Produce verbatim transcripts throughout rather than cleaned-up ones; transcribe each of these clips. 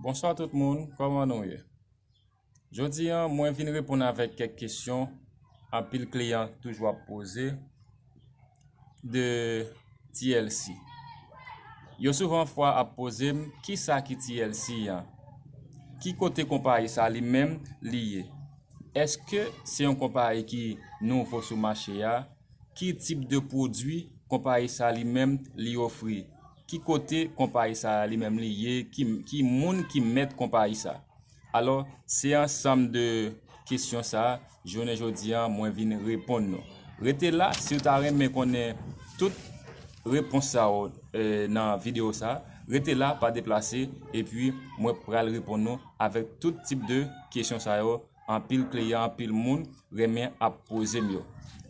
Bonswa tout moun, kòman nou ye? Jodi a, mwen vin reponn avèk kèk kesyon anpil kliyan toujou ap poze de T L C. Yo souvan fwa ap poze m, kisa ki T L C an? Ki kote konpayi sa li menm li ye? Èske se yon konpayi ki nouvo sou mache a? Ki tip de pwodui konpayi sa li menm li ofri? Ki kote konpayi sa li menm li ye? Ki, ki moun ki mèt konpayi sa? Alò, se ansanm de kesyon sa, jounen jodi a, mwen vin reponn nou. Rete la, si w ta renmen konnen tout repons sa yo, eh, nan videyo sa, rete la, pa deplase, epi mwen pral reponn nou avèk tout tip de kesyon sa yo. Anpil kliyan, anpil moun renmen ap poze m yo.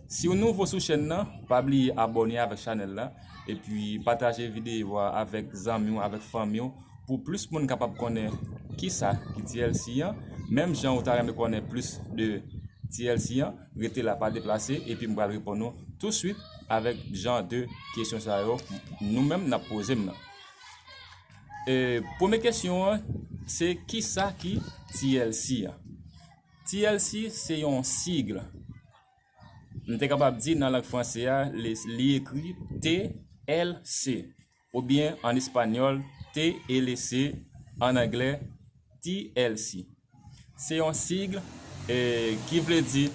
Si w nouvo sou chèn nan, pa bliye abòne avèk chanèl la, epi pataje videyo a avèk zanmi w, avèk fanmi w, pou plis moun kapab konnen kisa ki T L C an. Menm jan ou ta renmen konnen plis de T L C an, rete la, pa deplase, epi m pral reponn nou touswit avèk jan de kesyon sa yo nou menm n ap poze m nan. E, premye kesyon an, se kisa ki T L C an? T L C se yon sigle. M te kapab di nan lang franse a, li, li ekri T L C, oubyen an espanyòl, T L C, an anglè, T L C. Se yon sigle, eh, ki vle di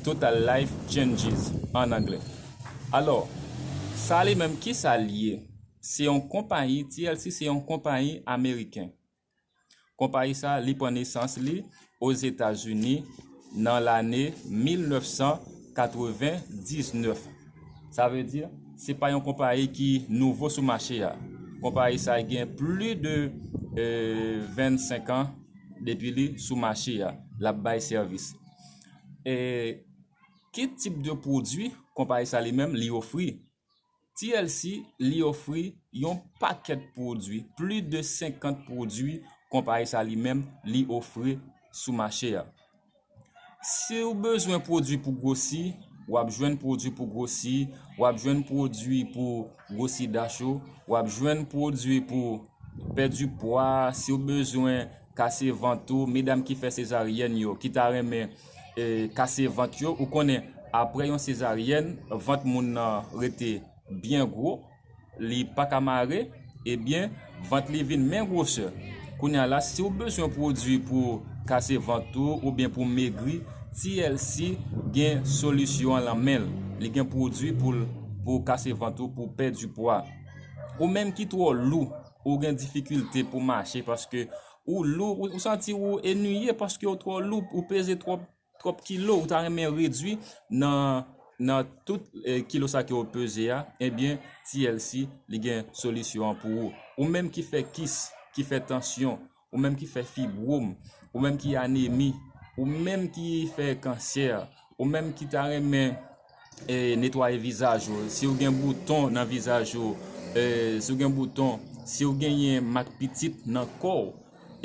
Total Life Changes an anglè. Alò, sa li menm, kisa l ye? Se yon konpayi, T L C se yon konpayi ameriken. Konpayi sa, li pran nesans li Ozetazini nan lane mil nèf san katrevendiznèf. Sa vle di, se pa yon konpayi ki nouvo sou mache a. Konpayi sa gen plis de, eh, vennsenk an depi li sou mache a, l ap bay sèvis. E ki tip de pwodui konpayi sa li menm li ofri? T L C, li ofri yon pakèt pwodui, plis de senkant pwodui konpayi sa li menm li ofri sou mache a. Si w bezwen pwodui pou gwosi, w ap jwenn pwodui pou gwosi, w ap jwenn pwodui pou gwosi dach ou, w ap jwenn pwodui pou pèdi pwa, si w bezwen kase vant ou, medam ki fè sezaryèn yo, ki ta renmen, eh, kase vant yo, ou konnen, apre yon sezaryèn, vant moun nan rete byen gwo, li pa ka mare, ebyen, vant li vin menm gwosè. Kounye a la, si w bezwen pwodui pou kase vant ou oubyen pou megri, T L C gen solisyon an lan men l. Li gen pwodui pou l, pou kase vant ou, pou pèdi pwa. Ou menm ki twò lou, ou gen difikilte pou mache paske ou lou, ou, ou santi ou ennuye paske ou twò lou, ou peze twòp, twòp kilo, ou ta renmen redui nan, nan tout, eh, kilo sa ke ou peze a, ebyen, T L C, li gen solisyon an pou ou. Ou menm ki fè kis, ki fè tansyon, ou menm ki fè fibwòm, ou menm ki anemi, ou menm ki fè kansè, ou menm ki ta renmen, eh, netwaye vizaj ou, si w gen bouton nan vizaj ou, eh, si w gen bouton, si w genyen mak pitit nan kò w,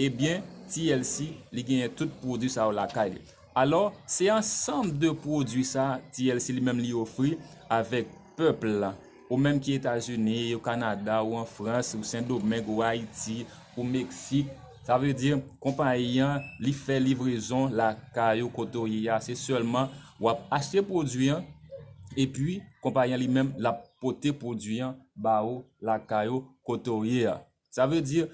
ebyen, T L C, li genyen tout pwodui sa yo lakay li. Alò, se ansanm de pwodui sa T L C li menm li ofri avèk pèp la. Ou menm ki Etazini, ou Kanada, ou an Frans, ou Sendomeng, ou Ayiti, ou Meksik, sa vle di, konpayi an, li fè livrezon lakay ou kote w ye a. Se sèlman w ap achte pwodui an, epi konpayi an li menm, l ap pote pwodui an ba ou lakay ou kote w ye a. Sa vle di,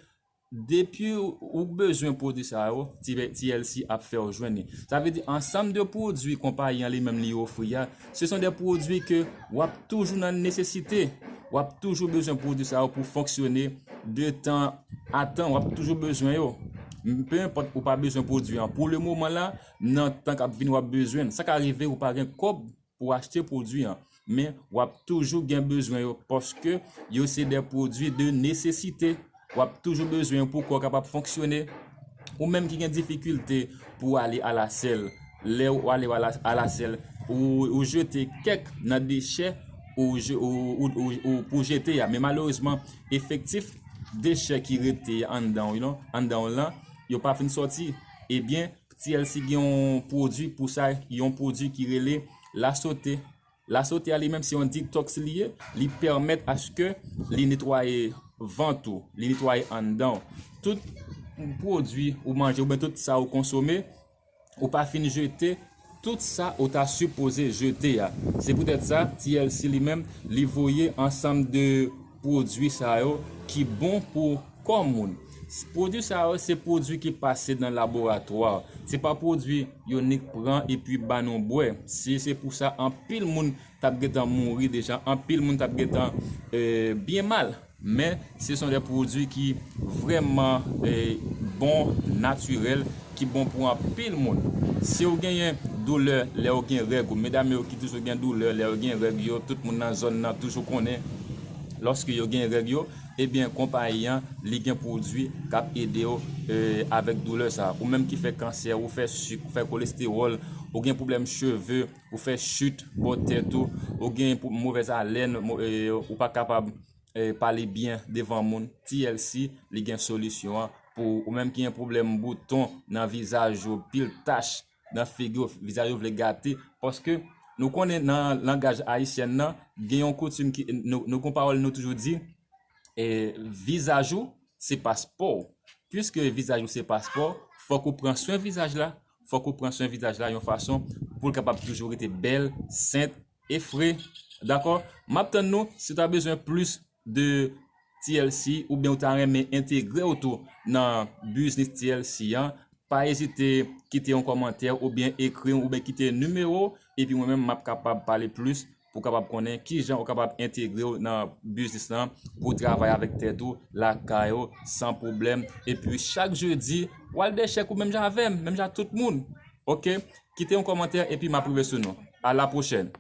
depi ou bezwen pwodui sa yo, T L C ap fè w jwenn li. Sa vle di, ansanm de pwodui konpayi an li menm li ofri a, se son de pwodui ke w ap toujou nan nesesite, w ap toujou bezwen pwodui sa yo pou fonksyone de tan a tan, w ap toujou bezwen yo. Pe enpòt ou pa bezwen pwodui an pou le moman la, nan tan k ap vini w ap bezwen l. Sa ka rive ou pa gen kòb pou achte pwodui an, men w ap toujou gen bezwen yo paske yo se de pwodui de nesesite. W ap toujou bezwen yo pou kò w kapab fonksyone. Ou menm ki gen difikilte pou ale alasèl, lè w ale ala, alasèl, ou, ou jete kèk nan dechè ou, je- ou, ou, ou, ou pou jete a. Men malerezman, efektif dechè ki rete anndan w, you know, anndan w lan, yo pa fin sòti. Ebyen, T L C gen yon pwodui pou sa, yon pwodui ki rele lasote. Lasote a li menm se yon detox li ye, li pèmèt aske li netwaye vant ou, li netwaye anndan w. Tout pwodui ou manje oubyen tout sa ou konsome, ou pa fin jete tout sa ou ta sipoze jete a. Se poutèt sa, T L C li menm, li voye ansanm de pwodui sa yo ki bon pou kò moun. Pwodui sa yo, se pwodui ki pase nan laboratwa. Se pa pwodui yo nik pran epi ba nou bwè. Si se pou sa, anpil moun t ap gentan mouri deja, anpil moun t ap gentan eh, byen mal. Men, se son de pwodui ki vrèman eh, bon, natirèl, ki bon pou anpil moun. Si w genyen doulè lè w gen règ ou, medam yo ki toujou gen doulè lè yo gen règ yo, tout moun nan zòn nan toujou konnen, lòske yo gen règ yo, ebyen, konpayi an, li gen pwodui k ap ede w eh, avèk doulè sa. Ou menm ki fè kansè, ou fè sik, ou fè kolestewòl, ou gen pwoblèm cheve, ou fè chit bò tèt ou, ou gen pou- movèz alèn, mo- eh, ou pa kapab eh, pale byen devan moun, T L C, li gen solisyon an pou ou menm ki gen pwoblèm bouton nan vizaj ou, pil tach nan figi w, vizaj ou vle gate, paske nou konnen nan langaj ayisyen nan, gen yon koutim ki, nou, nou gen yon pawòl nou toujou di, eh, vizaj ou se paspò w. Piske vizaj ou se paspò, fòk ou pran swen vizaj la, fòk ou pran swen vizaj la yon fason pou l kapab toujou rete bèl, sent e fre. Dakò? M ap tann nou, si w ta bezwen plis de T L C oubyen ou ta renmen entegre w tou nan biznis T L C an, pa ezite kite yon kòmantè oubyen ekri m oubyen kite nimewo w, epi mwen menm m ap kapab pale plis pou w kapab konnen kijan ou kapab entegre w nan biznis lan pou w travay avèk tèt ou lakay ou san pwoblèm. Epi chak jedi, w al dèchèk ou menm jan avè m, menm jan tout moun. Oke? Kite yon kòmantè epi m ap rive sou nou. A la pwochèn.